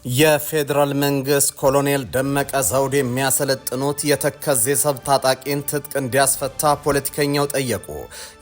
የፌዴራል መንግስት ኮሎኔል ደመቀ ዘውዴ የሚያሰለጥኑት የተከዜ ዘብ ታጣቂን ትጥቅ እንዲያስፈታ ፖለቲከኛው ጠየቁ።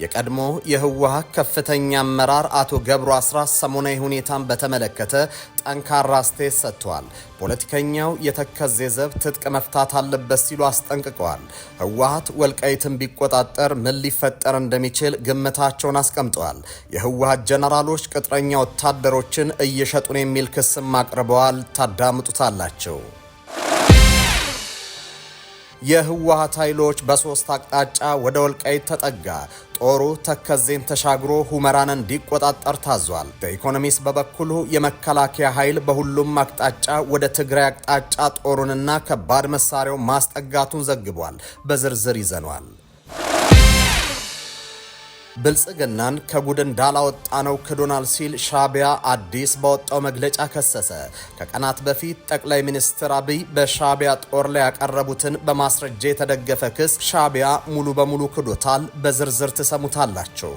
የቀድሞ የህወሓት ከፍተኛ አመራር አቶ ገብሩ አስራት ሰሞናዊ ሁኔታን በተመለከተ ጠንካራ አስተያየት ሰጥተዋል። ፖለቲከኛው የተከዜ ዘብ ትጥቅ መፍታት አለበት ሲሉ አስጠንቅቀዋል። ህወሓት ወልቃይትን ቢቆጣጠር ምን ሊፈጠር እንደሚችል ግምታቸውን አስቀምጠዋል። የህወሓት ጀነራሎች ቅጥረኛ ወታደሮችን እየሸጡ ነው የሚል ክስም አቅርበዋል። ታዳምጡታላችሁ። የህወሓት ኃይሎች በሶስት አቅጣጫ ወደ ወልቃይት ተጠጋ። ጦሩ ተከዜን ተሻግሮ ሁመራን እንዲቆጣጠር ታዟል። በኢኮኖሚስት በበኩሉ የመከላከያ ኃይል በሁሉም አቅጣጫ ወደ ትግራይ አቅጣጫ ጦሩንና ከባድ መሳሪያው ማስጠጋቱን ዘግቧል። በዝርዝር ይዘኗል። ብልጽግናን ከጉድ እንዳላወጣ ነው ክዶናል ሲል ሻዕቢያ አዲስ ባወጣው መግለጫ ከሰሰ። ከቀናት በፊት ጠቅላይ ሚኒስትር አብይ በሻዕቢያ ጦር ላይ ያቀረቡትን በማስረጃ የተደገፈ ክስ ሻዕቢያ ሙሉ በሙሉ ክዶታል። በዝርዝር ትሰሙታላችሁ።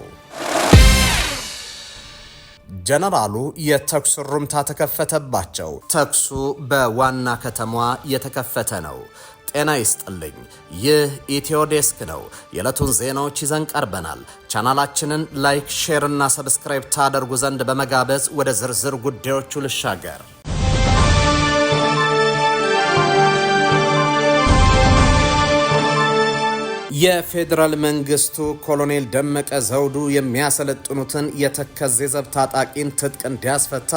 ጀነራሉ የተኩስ ሩምታ ተከፈተባቸው። ተኩሱ በዋና ከተማዋ የተከፈተ ነው። ጤና ይስጥልኝ። ይህ ኢትዮ ዴስክ ነው። የዕለቱን ዜናዎች ይዘን ቀርበናል። ቻናላችንን like፣ share እና subscribe ታደርጉ ዘንድ በመጋበዝ ወደ ዝርዝር ጉዳዮቹ ልሻገር። የፌዴራል መንግስቱ ኮሎኔል ደመቀ ዘውዱ የሚያሰለጥኑትን የተከዜ ዘብ ታጣቂን ትጥቅ እንዲያስፈታ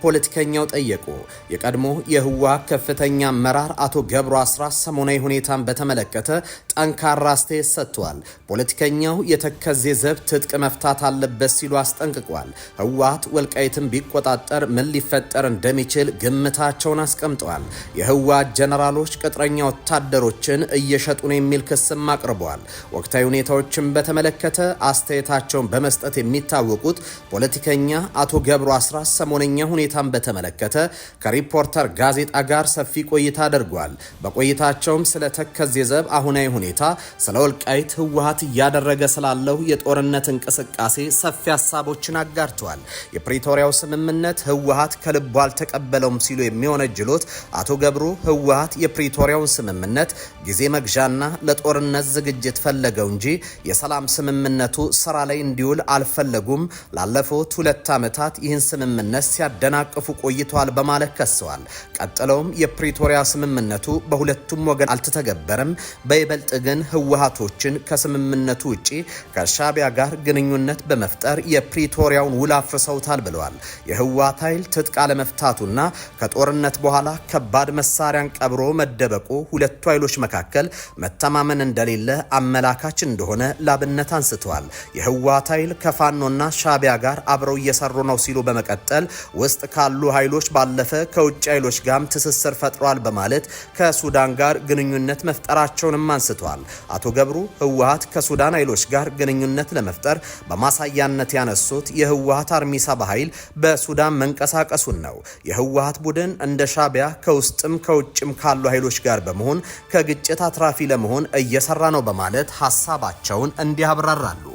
ፖለቲከኛው ጠየቁ። የቀድሞ የህወሓት ከፍተኛ አመራር አቶ ገብሩ አስራት ሰሞናዊ ሁኔታን በተመለከተ ጠንካራ አስተያየት ሰጥተዋል። ፖለቲከኛው የተከዜ ዘብ ትጥቅ መፍታት አለበት ሲሉ አስጠንቅቋል። ህወሓት ወልቃይትን ቢቆጣጠር ምን ሊፈጠር እንደሚችል ግምታቸውን አስቀምጠዋል። የህወሓት ጀነራሎች ቅጥረኛ ወታደሮችን እየሸጡ ነው የሚል ክስም አቅርበዋል። ወቅታዊ ሁኔታዎችን በተመለከተ አስተያየታቸውን በመስጠት የሚታወቁት ፖለቲከኛ አቶ ገብሩ አስራት ሰሞነኛ ሁኔታን በተመለከተ ከሪፖርተር ጋዜጣ ጋር ሰፊ ቆይታ አድርጓል። በቆይታቸውም ስለ ተከዜ ዘብ አሁናዊ ሁኔታ፣ ስለ ወልቃይት ህወሓት እያደረገ ስላለው የጦርነት እንቅስቃሴ ሰፊ ሀሳቦችን አጋርተዋል። የፕሪቶሪያው ስምምነት ህወሓት ከልቡ አልተቀበለውም ሲሉ የሚወነጅሉት አቶ ገብሩ ህወሓት የፕሪቶሪያውን ስምምነት ጊዜ መግዣና ለጦርነት ዝግጅት ፈለገው እንጂ የሰላም ስምምነቱ ስራ ላይ እንዲውል አልፈለጉም። ላለፉት 2 ዓመታት ይህን ስምምነት ሲያደናቅፉ ቆይተዋል በማለት ከሰዋል። ቀጥለውም የፕሪቶሪያ ስምምነቱ በሁለቱም ወገን አልተተገበረም፣ በይበልጥ ግን ህወሓቶችን ከስምምነቱ ውጪ ከሻዕቢያ ጋር ግንኙነት በመፍጠር የፕሪቶሪያውን ውል አፍርሰውታል ብለዋል። የህወሓት ኃይል ትጥቅ አለመፍታቱና ከጦርነት በኋላ ከባድ መሳሪያን ቀብሮ መደበቁ ሁለቱ ኃይሎች መካከል መተማመን እንደሌለ አመላካች እንደሆነ ላብነት አንስተዋል። የህወሓት ኃይል ከፋኖና ሻዕቢያ ጋር አብረው እየሰሩ ነው ሲሉ በመቀጠል ውስጥ ካሉ ኃይሎች ባለፈ ከውጭ ኃይሎች ጋርም ትስስር ፈጥሯል በማለት ከሱዳን ጋር ግንኙነት መፍጠራቸውንም አንስተዋል። አቶ ገብሩ ህወሓት ከሱዳን ኃይሎች ጋር ግንኙነት ለመፍጠር በማሳያነት ያነሱት የህወሓት army 70 ኃይል በሱዳን መንቀሳቀሱን ነው። የህወሓት ቡድን እንደ ሻዕቢያ ከውስጥም ከውጭም ካሉ ኃይሎች ጋር በመሆን ከግጭት አትራፊ ለመሆን እየሰራ ነው በማለት ሀሳባቸውን እንዲህ ያብራራሉ።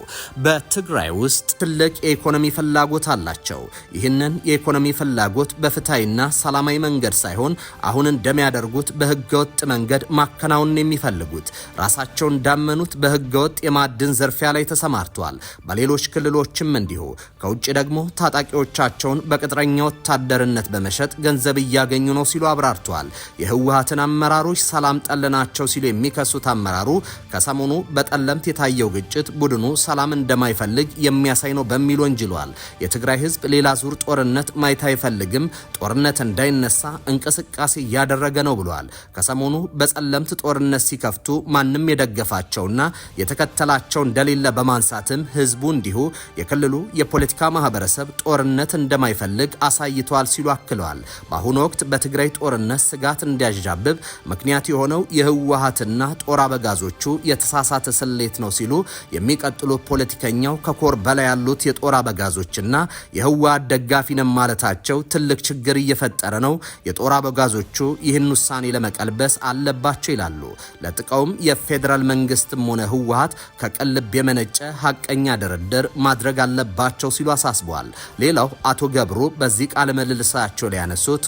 በትግራይ ውስጥ ትልቅ የኢኮኖሚ ፍላጎት አላቸው። ይህንን የኢኮኖሚ ፍላጎት በፍትሐዊና ሰላማዊ መንገድ ሳይሆን አሁን እንደሚያደርጉት በህገወጥ መንገድ ማከናወን የሚፈልጉት ራሳቸው እንዳመኑት በህገወጥ የማዕድን ዝርፊያ ላይ ተሰማርተዋል። በሌሎች ክልሎችም እንዲሁ። ከውጭ ደግሞ ታጣቂዎቻቸውን በቅጥረኛ ወታደርነት በመሸጥ ገንዘብ እያገኙ ነው ሲሉ አብራርተዋል። የህወሓትን አመራሮች ሰላም ጠልናቸው ሲሉ የሚከሱት አመራሩ ከሰሞኑ በጠለምት የታየው ግጭት ቡድኑ ሰላም እንደማይፈልግ የሚያሳይ ነው በሚል ወንጅሏል። የትግራይ ህዝብ ሌላ ዙር ጦርነት ማየት አይፈልግም፣ ጦርነት እንዳይነሳ እንቅስቃሴ እያደረገ ነው ብሏል። ከሰሞኑ በጸለምት ጦርነት ሲከፍቱ ማንም የደገፋቸውና የተከተላቸው እንደሌለ በማንሳትም ህዝቡ እንዲሁ የክልሉ የፖለቲካ ማህበረሰብ ጦርነት እንደማይፈልግ አሳይቷል ሲሉ አክለዋል። በአሁኑ ወቅት በትግራይ ጦርነት ስጋት እንዲያዣብብ ምክንያት የሆነው የህወሓትና ጦር አበጋዞቹ የተሳሳተ ስሌት ነው ሲሉ የሚቀጥሉ ፖለቲከኛው ከኮር በላይ ያሉት የጦር አበጋዞችና የህወሓት ደጋፊ ነን ማለታቸው ትልቅ ችግር እየፈጠረ ነው። የጦር አበጋዞቹ ይህን ውሳኔ ለመቀልበስ አለባቸው ይላሉ። ለጥቀውም የፌዴራል መንግስትም ሆነ ህወሓት ከቅልብ የመነጨ ሀቀኛ ድርድር ማድረግ አለባቸው ሲሉ አሳስበዋል። ሌላው አቶ ገብሩ በዚህ ቃለ ምልልሳቸው ላይ ያነሱት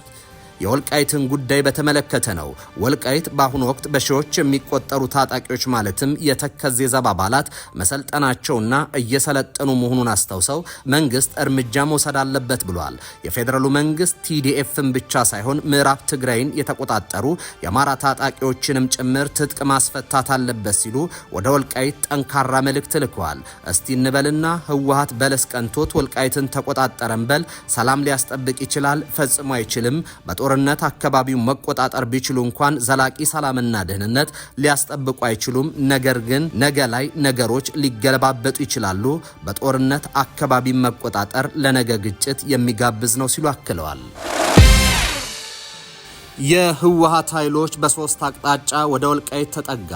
የወልቃይትን ጉዳይ በተመለከተ ነው። ወልቃይት በአሁኑ ወቅት በሺዎች የሚቆጠሩ ታጣቂዎች ማለትም የተከዜ ዘብ አባላት መሰልጠናቸውና እየሰለጠኑ መሆኑን አስታውሰው መንግስት እርምጃ መውሰድ አለበት ብሏል። የፌዴራሉ መንግስት TDF ን ብቻ ሳይሆን ምዕራብ ትግራይን የተቆጣጠሩ የአማራ ታጣቂዎችንም ጭምር ትጥቅ ማስፈታት አለበት ሲሉ ወደ ወልቃይት ጠንካራ መልእክት ልከዋል። እስቲ እንበልና ህወሓት በለስ ቀንቶት ወልቃይትን ተቆጣጠረን በል ሰላም ሊያስጠብቅ ይችላል? ፈጽሞ አይችልም። በጦርነት አካባቢው መቆጣጠር ቢችሉ እንኳን ዘላቂ ሰላምና ደህንነት ሊያስጠብቁ አይችሉም። ነገር ግን ነገ ላይ ነገሮች ሊገለባበጡ ይችላሉ። በጦርነት አካባቢ መቆጣጠር ለነገ ግጭት የሚጋብዝ ነው ሲሉ አክለዋል። የህወሓት ኃይሎች በሶስት አቅጣጫ ወደ ወልቃይት ተጠጋ።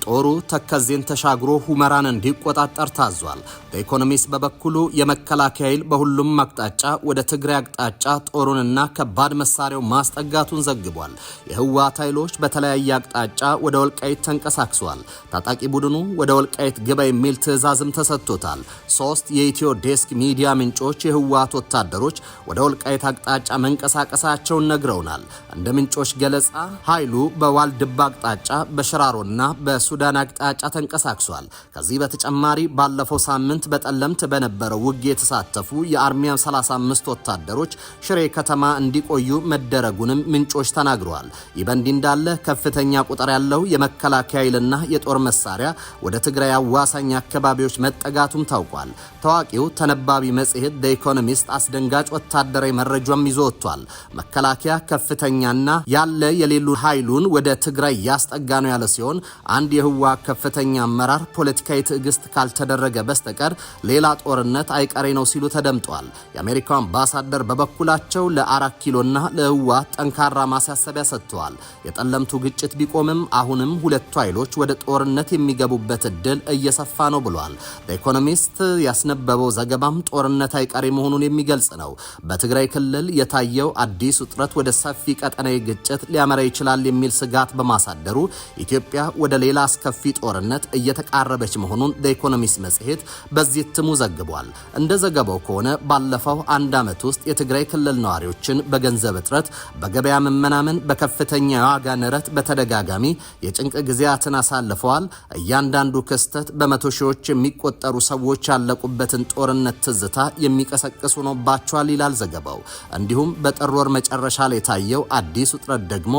ጦሩ ተከዜን ተሻግሮ ሁመራን እንዲቆጣጠር ታዟል። በኢኮኖሚስት በበኩሉ የመከላከያ ኃይል በሁሉም አቅጣጫ ወደ ትግራይ አቅጣጫ ጦሩንና ከባድ መሳሪያው ማስጠጋቱን ዘግቧል። የህወሓት ኃይሎች በተለያየ አቅጣጫ ወደ ወልቃይት ተንቀሳቅሷል። ታጣቂ ቡድኑ ወደ ወልቃይት ግባ የሚል ትዕዛዝም ተሰጥቶታል። ሶስት የኢትዮ ዴስክ ሚዲያ ምንጮች የህወሓት ወታደሮች ወደ ወልቃይት አቅጣጫ መንቀሳቀሳቸውን ነግረውናል። እንደ ምንጮች ገለጻ ኃይሉ በዋልድባ አቅጣጫ፣ በሽራሮና በሱዳን አቅጣጫ ተንቀሳቅሷል። ከዚህ በተጨማሪ ባለፈው ሳምንት በጠለምት በነበረው ውጊያ የተሳተፉ የ Army 35 ወታደሮች ሽሬ ከተማ እንዲቆዩ መደረጉንም ምንጮች ተናግረዋል። ይህ በእንዲህ እንዳለ ከፍተኛ ቁጥር ያለው የመከላከያ ኃይልና የጦር መሳሪያ ወደ ትግራይ አዋሳኝ አካባቢዎች መጠጋቱም ታውቋል። ታዋቂው ተነባቢ መጽሔት The Economist አስደንጋጭ ወታደራዊ መረጃም ይዞ ወጥቷል። መከላከያ ከፍተኛና ያለ የሌሉ ኃይሉን ወደ ትግራይ ያስጠጋ ነው ያለ ሲሆን፣ አንድ የህወሓት ከፍተኛ አመራር ፖለቲካዊ ትዕግስት ካልተደረገ በስተቀር ሌላ ጦርነት አይቀሬ ነው ሲሉ ተደምጧል። የአሜሪካው አምባሳደር በበኩላቸው ለአራት ኪሎና ለህወሓት ጠንካራ ማሳሰቢያ ሰጥተዋል። የጠለምቱ ግጭት ቢቆምም አሁንም ሁለቱ ኃይሎች ወደ ጦርነት የሚገቡበት እድል እየሰፋ ነው ብሏል። በኢኮኖሚስት ያስነበበው ዘገባም ጦርነት አይቀሬ መሆኑን የሚገልጽ ነው። በትግራይ ክልል የታየው አዲስ ውጥረት ወደ ሰፊ ቀጠናዊ ግጭት ሊያመራ ይችላል የሚል ስጋት በማሳደሩ ኢትዮጵያ ወደ ሌላ አስከፊ ጦርነት እየተቃረበች መሆኑን ኢኮኖሚስት መጽሔት በዚህ እትሙ ዘግቧል። እንደ ዘገባው ከሆነ ባለፈው አንድ ዓመት ውስጥ የትግራይ ክልል ነዋሪዎችን በገንዘብ እጥረት፣ በገበያ መመናመን፣ በከፍተኛ የዋጋ ንረት በተደጋጋሚ የጭንቅ ጊዜያትን አሳልፈዋል። እያንዳንዱ ክስተት በመቶ ሺዎች የሚቆጠሩ ሰዎች ያለቁበትን ጦርነት ትዝታ የሚቀሰቅስ ሆኖባቸዋል ይላል ዘገባው። እንዲሁም በጥር ወር መጨረሻ ላይ የታየው አዲስ ውጥረት ደግሞ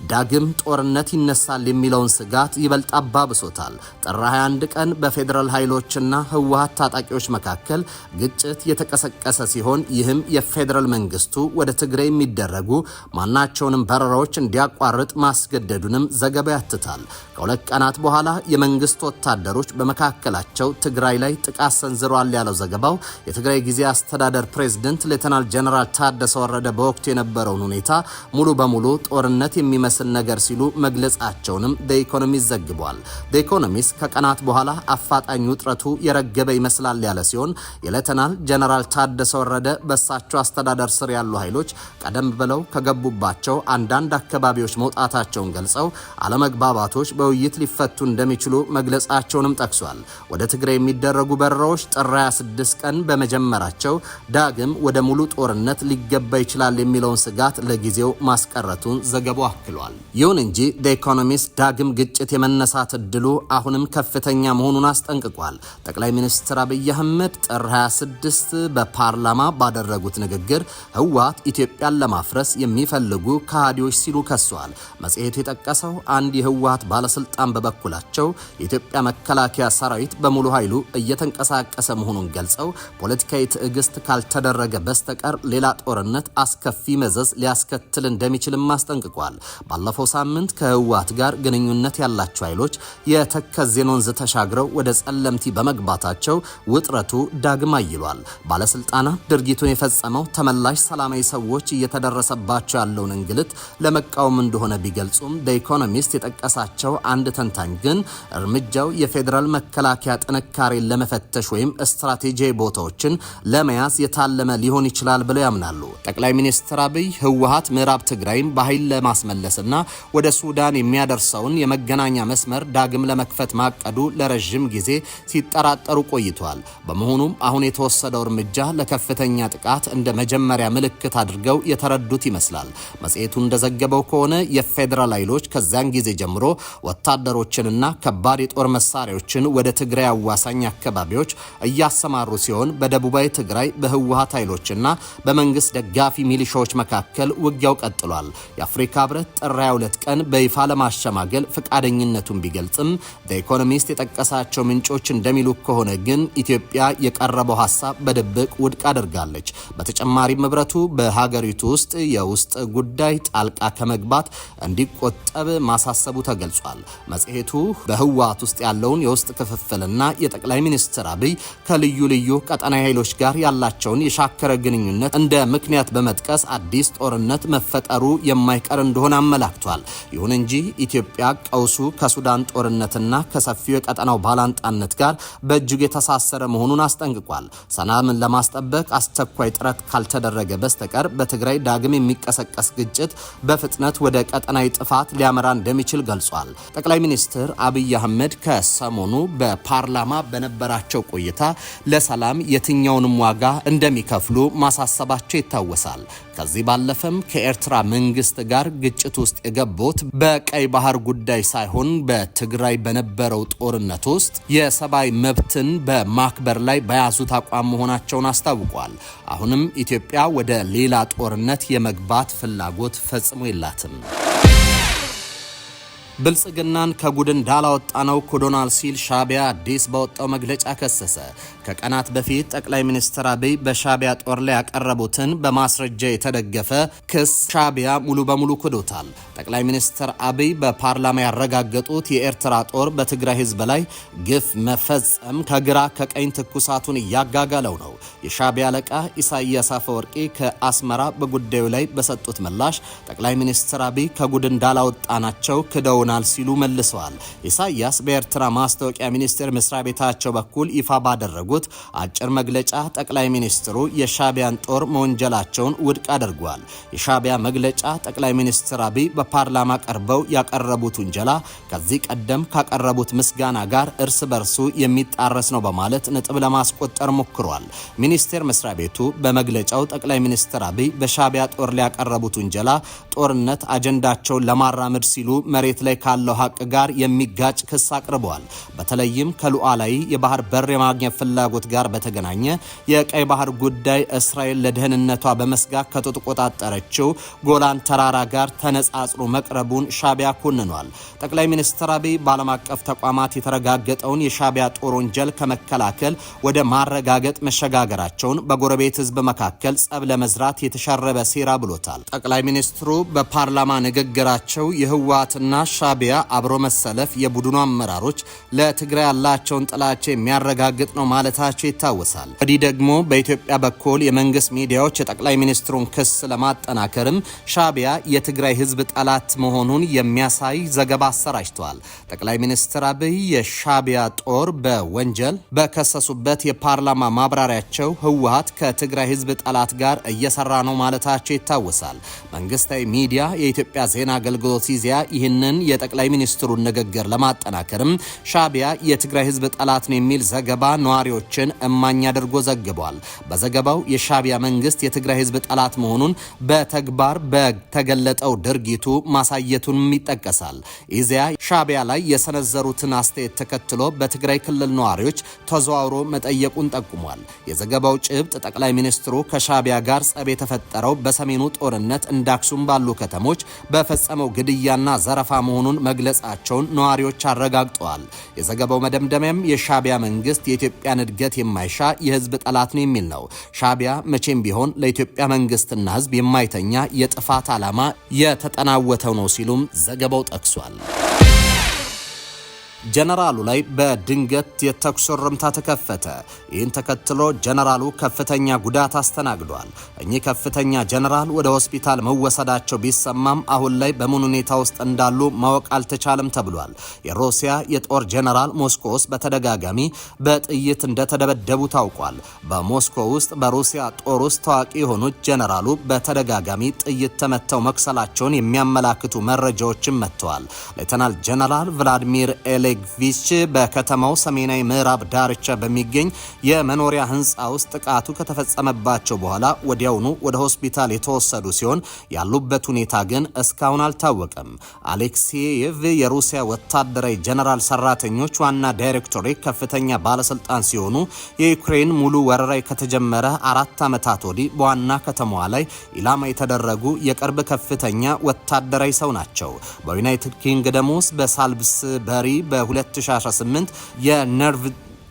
ዳግም ጦርነት ይነሳል የሚለውን ስጋት ይበልጥ አባብሶታል። ጥር 21 ቀን በፌዴራል ኃይሎችና ህወሓት ታጣቂዎች መካከል ግጭት የተቀሰቀሰ ሲሆን፣ ይህም የፌዴራል መንግስቱ ወደ ትግራይ የሚደረጉ ማናቸውንም በረራዎች እንዲያቋርጥ ማስገደዱንም ዘገባ ያትታል። ከ2 ቀናት በኋላ የመንግስት ወታደሮች በመካከላቸው ትግራይ ላይ ጥቃት ሰንዝረዋል ያለው ዘገባው፣ የትግራይ ጊዜያዊ አስተዳደር ፕሬዝደንት ሌተናል ጀነራል ታደሰ ወረደ በወቅቱ የነበረውን ሁኔታ ሙሉ በሙሉ ጦርነት የሚመስል ነገር ሲሉ መግለጻቸውንም ኢኮኖሚስት ዘግቧል። ኢኮኖሚስት ከቀናት በኋላ አፋጣኝ ውጥረቱ የረገበ ይመስላል ያለ ሲሆን፣ የሌተናል ጀነራል ታደሰ ወረደ በእሳቸው አስተዳደር ስር ያሉ ኃይሎች ቀደም ብለው ከገቡባቸው አንዳንድ አካባቢዎች መውጣታቸውን ገልጸው አለመግባባቶች በውይይት ሊፈቱ እንደሚችሉ መግለጻቸውንም ጠቅሷል። ወደ ትግራይ የሚደረጉ በረራዎች ጥር 26 ቀን በመጀመራቸው ዳግም ወደ ሙሉ ጦርነት ሊገባ ይችላል የሚለውን ስጋት ለጊዜው ማስቀረቱን ዘገባው አክሏል። ይሁን እንጂ ኢኮኖሚስት ዳግም ግጭት የመነሳት እድሉ አሁንም ከፍተኛ መሆኑን አስጠንቅቋል። ጠቅላይ ሚኒስትር አብይ አህመድ ጥር 26 በፓርላማ ባደረጉት ንግግር ህወሓት ኢትዮጵያን ለማፍረስ የሚፈልጉ ከሃዲዎች ሲሉ ከሷል። መጽሔቱ የጠቀሰው አንድ የህወሓት ባለስልጣን በበኩላቸው የኢትዮጵያ መከላከያ ሰራዊት በሙሉ ኃይሉ እየተንቀሳቀሰ መሆኑን ገልጸው ፖለቲካዊ ትዕግስት ካልተደረገ በስተቀር ሌላ ጦርነት አስከፊ መዘዝ ሊያስከትል እንደሚችልም አስጠንቅቋል። ባለፈው ሳምንት ከህወሓት ጋር ግንኙነት ያላቸው ኃይሎች የተከዜን ወንዝ ተሻግረው ወደ ጸለምቲ በመግባታቸው ውጥረቱ ዳግም አይሏል። ባለስልጣናት ድርጊቱን የፈጸመው ተመላሽ ሰላማዊ ሰዎች እየተደረሰባቸው ያለውን እንግልት ለመቃወም እንደሆነ ቢገልጹም፣ በኢኮኖሚስት የጠቀሳቸው አንድ ተንታኝ ግን እርምጃው የፌዴራል መከላከያ ጥንካሬን ለመፈተሽ ወይም ስትራቴጂያዊ ቦታዎችን ለመያዝ የታለመ ሊሆን ይችላል ብለው ያምናሉ። ጠቅላይ ሚኒስትር አብይ ህወሓት ምዕራብ ትግራይን በኃይል ለማስመለስና ለመመለስና ወደ ሱዳን የሚያደርሰውን የመገናኛ መስመር ዳግም ለመክፈት ማቀዱ ለረዥም ጊዜ ሲጠራጠሩ ቆይቷል። በመሆኑም አሁን የተወሰደው እርምጃ ለከፍተኛ ጥቃት እንደ መጀመሪያ ምልክት አድርገው የተረዱት ይመስላል። መጽሔቱ እንደዘገበው ከሆነ የፌዴራል ኃይሎች ከዚያን ጊዜ ጀምሮ ወታደሮችንና ከባድ የጦር መሳሪያዎችን ወደ ትግራይ አዋሳኝ አካባቢዎች እያሰማሩ ሲሆን በደቡባዊ ትግራይ በህወሓት ኃይሎችና በመንግስት ደጋፊ ሚሊሻዎች መካከል ውጊያው ቀጥሏል። የአፍሪካ ህብረት ጥር 22 ቀን በይፋ ለማሸማገል ፈቃደኝነቱን ቢገልጽም በኢኮኖሚስት የጠቀሳቸው ምንጮች እንደሚሉ ከሆነ ግን ኢትዮጵያ የቀረበው ሀሳብ በድብቅ ውድቅ አድርጋለች። በተጨማሪም ህብረቱ በሀገሪቱ ውስጥ የውስጥ ጉዳይ ጣልቃ ከመግባት እንዲቆጠብ ማሳሰቡ ተገልጿል። መጽሔቱ በህወሓት ውስጥ ያለውን የውስጥ ክፍፍልና የጠቅላይ ሚኒስትር አብይ ከልዩ ልዩ ቀጠናዊ ኃይሎች ጋር ያላቸውን የሻከረ ግንኙነት እንደ ምክንያት በመጥቀስ አዲስ ጦርነት መፈጠሩ የማይቀር እንደሆነ አመላክቷል። ይሁን እንጂ ኢትዮጵያ ቀውሱ ከሱዳን ጦርነትና ከሰፊው የቀጠናው ባላንጣነት ጋር በእጅጉ የተሳሰረ መሆኑን አስጠንቅቋል። ሰላምን ለማስጠበቅ አስቸኳይ ጥረት ካልተደረገ በስተቀር በትግራይ ዳግም የሚቀሰቀስ ግጭት በፍጥነት ወደ ቀጠናዊ ጥፋት ሊያመራ እንደሚችል ገልጿል። ጠቅላይ ሚኒስትር አብይ አህመድ ከሰሞኑ በፓርላማ በነበራቸው ቆይታ ለሰላም የትኛውንም ዋጋ እንደሚከፍሉ ማሳሰባቸው ይታወሳል። ከዚህ ባለፈም ከኤርትራ መንግስት ጋር ግጭት ውስጥ የገቡት በቀይ ባህር ጉዳይ ሳይሆን በትግራይ በነበረው ጦርነት ውስጥ የሰብአዊ መብትን በማክበር ላይ በያዙት አቋም መሆናቸውን አስታውቋል። አሁንም ኢትዮጵያ ወደ ሌላ ጦርነት የመግባት ፍላጎት ፈጽሞ የላትም። ብልጽግናን ከጉድ እንዳላወጣነው ክዶናል ሲል ሻዕቢያ አዲስ ባወጣው መግለጫ ከሰሰ። ከቀናት በፊት ጠቅላይ ሚኒስትር አብይ በሻዕቢያ ጦር ላይ ያቀረቡትን በማስረጃ የተደገፈ ክስ ሻዕቢያ ሙሉ በሙሉ ክዶታል። ጠቅላይ ሚኒስትር አብይ በፓርላማ ያረጋገጡት የኤርትራ ጦር በትግራይ ሕዝብ ላይ ግፍ መፈጸም ከግራ ከቀኝ ትኩሳቱን እያጋጋለው ነው። የሻዕቢያ አለቃ ኢሳያስ አፈወርቂ ከአስመራ በጉዳዩ ላይ በሰጡት ምላሽ ጠቅላይ ሚኒስትር አብይ ከጉድ እንዳላወጣናቸው ክደውናል ሲሉ መልሰዋል። ኢሳያስ በኤርትራ ማስታወቂያ ሚኒስቴር መስሪያ ቤታቸው በኩል ይፋ ባደረጉት አጭር መግለጫ ጠቅላይ ሚኒስትሩ የሻዕቢያን ጦር መወንጀላቸውን ውድቅ አድርጓል። የሻዕቢያ መግለጫ ጠቅላይ ሚኒስትር አብይ በፓርላማ ቀርበው ያቀረቡት ውንጀላ ከዚህ ቀደም ካቀረቡት ምስጋና ጋር እርስ በርሱ የሚጣረስ ነው በማለት ነጥብ ለማስቆጠር ሞክሯል። ሚኒስቴር መስሪያ ቤቱ በመግለጫው ጠቅላይ ሚኒስትር አብይ በሻዕቢያ ጦር ላይ ያቀረቡት ውንጀላ ጦርነት አጀንዳቸውን ለማራመድ ሲሉ መሬት ላይ ካለው ሀቅ ጋር የሚጋጭ ክስ አቅርበዋል። በተለይም ከሉዓላዊ የባህር በር የማግኘት ፍላጎት ጋር በተገናኘ የቀይ ባህር ጉዳይ እስራኤል ለደህንነቷ በመስጋት ከተቆጣጠረችው ጎላን ተራራ ጋር ተነጻጽሮ መቅረቡን ሻዕቢያ ኮንኗል። ጠቅላይ ሚኒስትር አብይ በዓለም አቀፍ ተቋማት የተረጋገጠውን የሻዕቢያ ጦር ወንጀል ከመከላከል ወደ ማረጋገጥ መሸጋገራቸውን በጎረቤት ሕዝብ መካከል ጸብ ለመዝራት የተሸረበ ሴራ ብሎታል። ጠቅላይ ሚኒስትሩ በፓርላማ ንግግራቸው የህወሓትና ሻዕቢያ አብሮ መሰለፍ የቡድኑ አመራሮች ለትግራይ ያላቸውን ጥላቻ የሚያረጋግጥ ነው ማለታቸው ይታወሳል። ወዲህ ደግሞ በኢትዮጵያ በኩል የመንግስት ሚዲያዎች የጠቅላይ ሚኒስትሩን ክስ ለማጠናከርም ሻዕቢያ የትግራይ ህዝብ ጠላት መሆኑን የሚያሳይ ዘገባ አሰራጭተዋል። ጠቅላይ ሚኒስትር አብይ የሻዕቢያ ጦር በወንጀል በከሰሱበት የፓርላማ ማብራሪያቸው ህወሓት ከትግራይ ህዝብ ጠላት ጋር እየሰራ ነው ማለታቸው ይታወሳል። መንግስታዊ ሚዲያ የኢትዮጵያ ዜና አገልግሎት ኢዜአ ይህንን የጠቅላይ ሚኒስትሩን ንግግር ለማጠናከርም ሻዕቢያ የትግራይ ህዝብ ጠላት ነው የሚል ዘገባ ነዋሪዎችን እማኝ አድርጎ ዘግቧል። በዘገባው የሻዕቢያ መንግስት የትግራይ ህዝብ ጠላት መሆኑን በተግባር በተገለጠው ድርጊቱ ማሳየቱንም ይጠቀሳል። ኢዜአ ሻዕቢያ ላይ የሰነዘሩትን አስተያየት ተከትሎ በትግራይ ክልል ነዋሪዎች ተዘዋውሮ መጠየቁን ጠቁሟል። የዘገባው ጭብጥ ጠቅላይ ሚኒስትሩ ከሻዕቢያ ጋር ጸብ የተፈጠረው በሰሜኑ ጦርነት እንደ አክሱም ባሉ ከተሞች በፈጸመው ግድያና ዘረፋ መሆኑን መግለጻቸውን ነዋሪዎች አረጋግጠዋል። የዘገባው መደምደሚያም የሻዕቢያ መንግስት የኢትዮጵያን እድገት የማይሻ የህዝብ ጠላት ነው የሚል ነው። ሻዕቢያ መቼም ቢሆን ለኢትዮጵያ መንግስትና ህዝብ የማይተኛ የጥፋት ዓላማ የተጠናወተው ነው ሲሉም ዘገባው ጠቅሷል። ጀነራሉ ላይ በድንገት የተኩስ እሩምታ ተከፈተ። ይህን ተከትሎ ጀነራሉ ከፍተኛ ጉዳት አስተናግዷል። እኚህ ከፍተኛ ጀነራል ወደ ሆስፒታል መወሰዳቸው ቢሰማም አሁን ላይ በምን ሁኔታ ውስጥ እንዳሉ ማወቅ አልተቻለም ተብሏል። የሩሲያ የጦር ጀነራል ሞስኮ ውስጥ በተደጋጋሚ በጥይት እንደተደበደቡ ታውቋል። በሞስኮ ውስጥ በሩሲያ ጦር ውስጥ ታዋቂ የሆኑት ጀነራሉ በተደጋጋሚ ጥይት ተመተው መቁሰላቸውን የሚያመላክቱ መረጃዎችን መጥተዋል። ሌተናል ጀነራል ቭላዲሚር ኤሌግቪች በከተማው ሰሜናዊ ምዕራብ ዳርቻ በሚገኝ የመኖሪያ ህንፃ ውስጥ ጥቃቱ ከተፈጸመባቸው በኋላ ወዲያውኑ ወደ ሆስፒታል የተወሰዱ ሲሆን ያሉበት ሁኔታ ግን እስካሁን አልታወቀም። አሌክሴየቭ የሩሲያ ወታደራዊ ጀነራል ሰራተኞች ዋና ዳይሬክቶሬት ከፍተኛ ባለስልጣን ሲሆኑ የዩክሬን ሙሉ ወረራ ከተጀመረ 4 ዓመታት ወዲህ በዋና ከተማዋ ላይ ኢላማ የተደረጉ የቅርብ ከፍተኛ ወታደራዊ ሰው ናቸው። በዩናይትድ ኪንግደም ውስጥ በሳልስበሪ በ2018 የነርቭ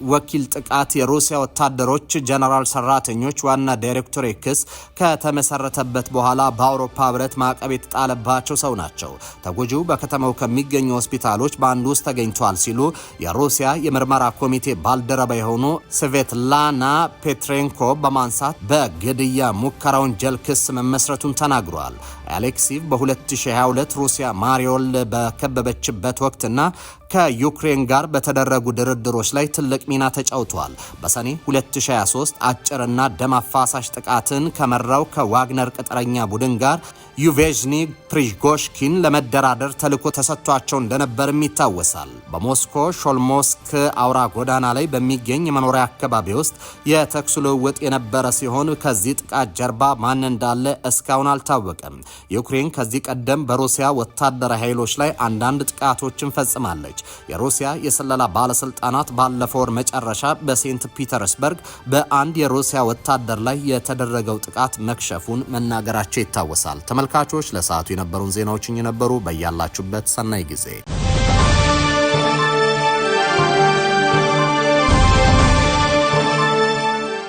ወኪል ጥቃት የሩሲያ ወታደሮች ጀነራል ሰራተኞች ዋና ዳይሬክቶሬት ክስ ከተመሰረተበት በኋላ በአውሮፓ ህብረት ማዕቀብ የተጣለባቸው ሰው ናቸው። ተጎጂው በከተማው ከሚገኙ ሆስፒታሎች በአንዱ ውስጥ ተገኝቷል ሲሉ የሩሲያ የምርመራ ኮሚቴ ባልደረባ የሆኑ ስቬትላና ፔትሬንኮ በማንሳት በግድያ ሙከራ ወንጀል ክስ መመስረቱን ተናግሯል። አሌክሲቭ በ2022 ሩሲያ ማሪዮል በከበበችበት ወቅትና ከዩክሬን ጋር በተደረጉ ድርድሮች ላይ ትልቅ ሚና ተጫውተዋል። በሰኔ 2023 አጭርና ደም አፋሳሽ ጥቃትን ከመራው ከዋግነር ቅጥረኛ ቡድን ጋር ዩቬዥኒ ፕሪጎሽኪን ለመደራደር ተልዕኮ ተሰጥቷቸው እንደነበርም ይታወሳል። በሞስኮ ሾልሞስክ አውራ ጎዳና ላይ በሚገኝ የመኖሪያ አካባቢ ውስጥ የተኩስ ልውውጥ የነበረ ሲሆን ከዚህ ጥቃት ጀርባ ማን እንዳለ እስካሁን አልታወቀም። ዩክሬን ከዚህ ቀደም በሩሲያ ወታደራዊ ኃይሎች ላይ አንዳንድ ጥቃቶችን ፈጽማለች። የሩሲያ የስለላ ባለስልጣናት ባለፈው ወር መጨረሻ በሴንት ፒተርስበርግ በአንድ የሩሲያ ወታደር ላይ የተደረገው ጥቃት መክሸፉን መናገራቸው ይታወሳል። ተመልካቾች፣ ለሰዓቱ የነበሩን ዜናዎች እኚህ ነበሩ። በያላችሁበት ሰናይ ጊዜ።